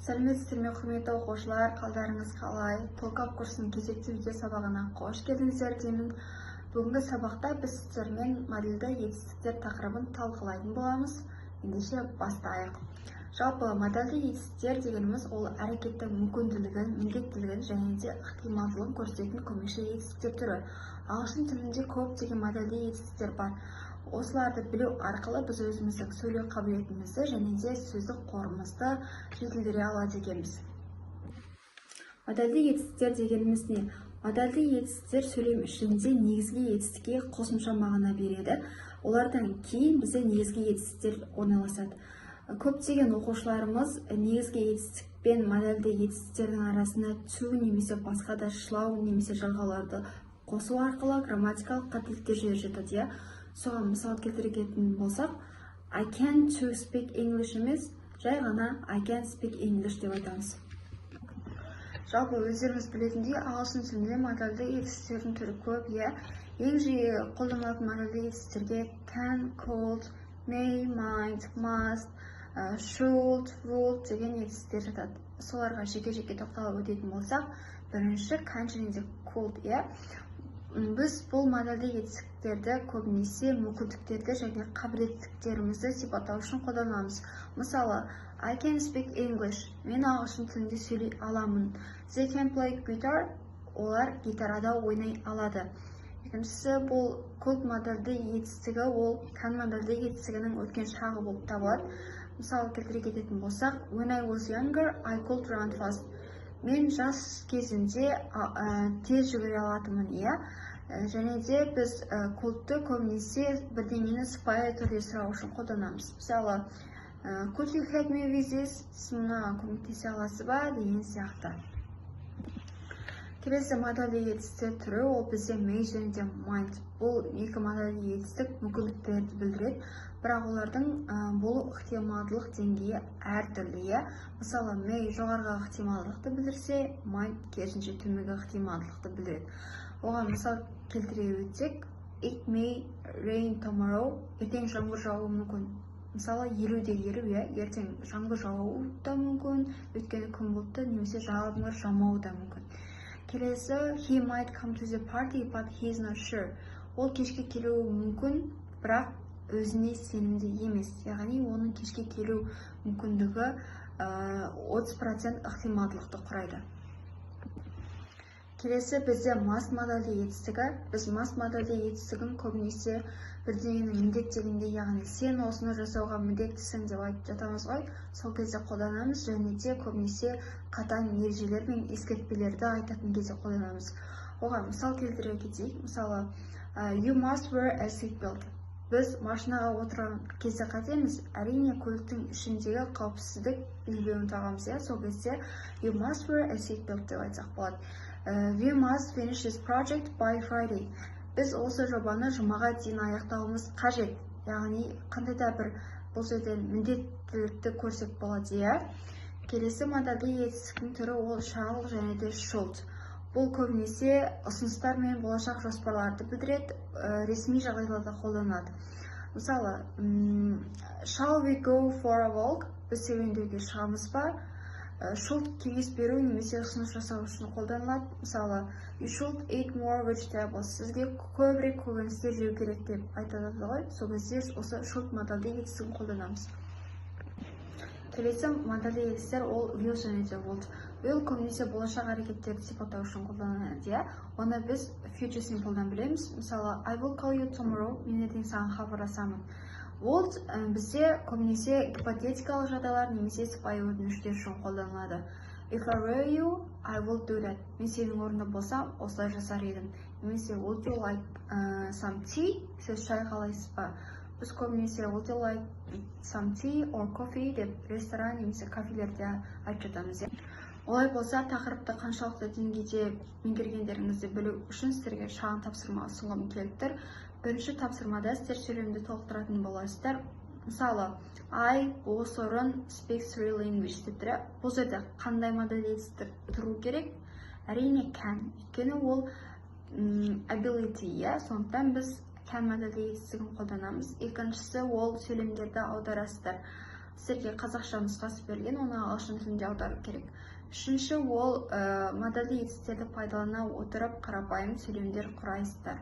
Сәлеметсіздер ме, құрметті оқушылар! Қалдарыңыз қалай? Толкап курсының кезекті видео сабағына қош келдіңіздер деймін. Бүгінгі сабақта біз сіздермен модельді етістіктер тақырыбын талқылайтын боламыз. Ендеше, бастайық. Жалпы, модельді етістіктер дегеніміз – ол әрекеттің мүмкінділігін, міндеттілігін және де ықтималдылығын көрсететін көмекші етістіктер түрі. Ағылшын тілінде көптеген модельді етістіктер бар. Осыларды білу арқылы біз өзіміздің сөйлеу қабілетімізді және де сөздік қорымызды жетілдіре алады екенбіз. Модальді етістіктер дегеніміз не? Модальді етістіктер сөйлем ішінде негізгі етістікке қосымша мағына береді. Олардан кейін бізде негізгі етістіктер орналасады. Көптеген оқушыларымыз негізгі етістік пен модальді етістіктердің арасына to немесе басқа да шылау немесе жалғауларды қосу арқылы грамматикалық қателіктер жіберіп жатады, иә. Соған мысал келтіре кететін болсақ, "I can to speak English" емес, жай ғана "I can speak English" деп айтамыз. Жалпы, өздеріңіз білетіндей, ағылшын тілінде модальді етістіктердің түрі көп, иә. Ең жиі қолданылатын модальді етістіктерге can, could, may, might, must, should, would деген етістіктер жатады. Соларға жеке жеке тоқталып өтетін болсақ, бірінші can және де could, иә. Біз бұл модальді етістіктерді көбінесе мүмкіндіктерді және қабілеттіктерімізді сипаттау үшін қолданамыз. Мысалы, "I can speak English" – мен ағылшын тілінде сөйлей аламын. "They can play guitar" – олар гитарада ойнай алады. Екіншісі – бұл could модальді етістігі. Ол can модальді етістігінің өткен шағы болып табылады. Мысал келтіре кететін болсақ, "When I was younger, I could run fast" – мен жас кезімде тез жүгіре алатынмын, иә. Және де біз could-ты көбінесе бірдеңені сыпайы түрде сұрау үшін қолданамыз. Мысалы, "Could you help me with this?" – сіз мынаған көмектесе аласыз ба деген сияқты. Келесі модальді етістіктер түрі – ол бізде may және де might. Бұл екі модальді етістік мүмкіндіктерді білдіреді, бірақ олардың болу ықтималдылық деңгейі әртүрлі, иә. Мысалы, may жоғарғы ықтималдылықты білдірсе, might керісінше төменгі ықтималдылықты білдіреді. Оған мысал келтіре өтсек, "It may rain tomorrow" – ертең жаңбыр жаууы мүмкін. Мысалы, 50 де 50, иә, ертең жаңбыр жаууы да мүмкін, өйткені күн бұлтты, немесе жаңбыр жаумауы да мүмкін. Келесі, "He might come to the party, but he is not sure" – ол кешке келуі мүмкін, бірақ өзіне сенімді емес. Яғни оның кешке келу мүмкіндігі 30% ықтималдылықты құрайды. Келесі бізде must модальді етістігі. Біз must модальді етістігін көбінесе бірдеңені міндеттегенде, яғни сен осыны жасауға міндеттісің деп айтып жатамыз ғой, сол кезде қолданамыз және де көбінесе қатаң ережелер мен ескертпелерді айтатын кезде қолданамыз. Оған мысал келтіре кетейік. Мысалы, "You must wear a seat belt." Біз машинаға отырған кезде қайтеміз? Әрине, көліктің ішіндегі қауіпсіздік белбеуін тағамыз, иә. Сол кезде "You must wear a seat belt" деп айтсақ болады. "We must finish this project by Friday." Біз осы жобаны жұмаға дейін аяқтауымыз қажет. Яғни қандай да бір бұл жерден міндеттілікті көрсек болады, иә. Келесі модальді етістіктің түрі – ол shall және де should. Бұл көбінесе ұсыныстар мен болашақ жоспарларды білдіреді, ресми жағдайларда қолданылады. Мысалы, "Shall we go for a walk?" – біз серуендеуге шығамыз ба? Should кеңес беру немесе ұсыныс жасау үшін қолданылады. Мысалы, "You should eat more vegetables" – сізге көбірек көкөністер жеу керек деп айтады ғой. Сол кезде осы should модальді етістігін қолданамыз. Келесі модальді етістіктер – ол will және де would. Will көбінесе болашақ әрекеттерді сипаттау үшін қолданылады, иә. Оны біз future simple-дан білеміз. Мысалы, "I will call you tomorrow" – мен ертең саған хабарласамын. Would бізде көбінесе гипотетикалық жағдайлар немесе сыпайы өтініштер үшін қолданылады. "If I were you, I would do that." Мен сенің орныңда болсам, осылай жасар едім. Немесе "Would you like some tea?" Сіз шай қалайсыз ба? Біз көбінесе "Would you like some tea or coffee?" деп ресторан немесе кафелерде айтып жатамыз, иә. Олай болса, тақырыпты қаншалықты деңгейде меңгергендеріңізді білу үшін сіздерге шағын тапсырма ұсынғым келіп тұр. Бірінші тапсырмада сіздер сөйлемді толықтыратын боласыздар. Мысалы, "I бос орын speak three language" деп тұр, иә. Бұл жерде қандай модель етістік тұру керек? Әрине, can, өйткені ол ability, иә. Сондықтан біз can модельді етістігін қолданамыз. Екіншісі – ол сөйлемдерді аударасыздар. Сіздерге қазақша нұсқасы берілген, оны ағылшын тілінде аудару керек. Үшінші, ол модальды етістіктерді пайдалана отырып, қарапайым сөйлемдер құрайсыздар.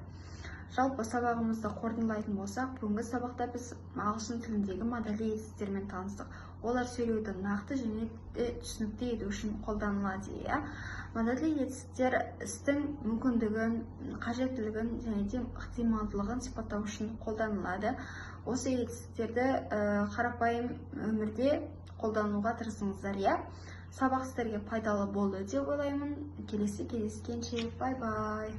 Жалпы, сабағымызды қорытындылайтын болсақ, бүгінгі сабақта біз ағылшын тіліндегі модальды етістіктермен таныстық. Олар сөйлеуді нақты және де түсінікті ету үшін қолданылады, иә. Модальды етістіктер істің мүмкіндігін, қажеттілігін және де ықтималдылығын сипаттау үшін қолданылады. Осы етістіктерді қарапайым өмірде қолдануға тырысыңыздар, иә. Сабақ сіздерге пайдалы болды деп ойлаймын. Келесі кездескенше, bye bye.